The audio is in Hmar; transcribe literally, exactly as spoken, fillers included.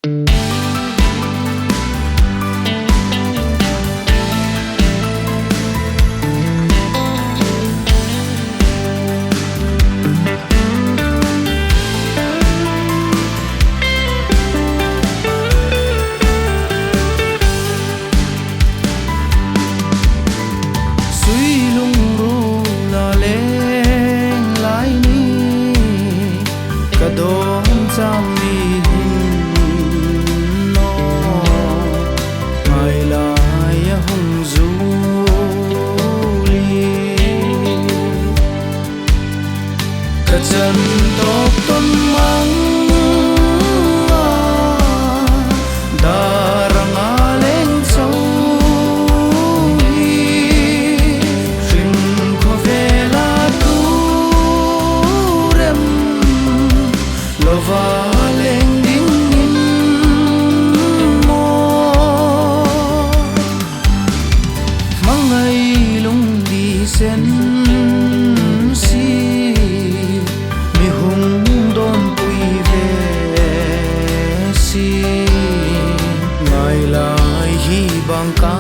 Sui lungruol a leng lai ni, ka dawng chang ni hin naw, ngai lai a hung zuol hi. Ka chan tawk tawn mang a, dar anga leng chau hi. Hring khawvela tu rem lova leng dingin maw, hmangai lungdisen si, mi hung dawnpui ve si, ngai lai hi bang ka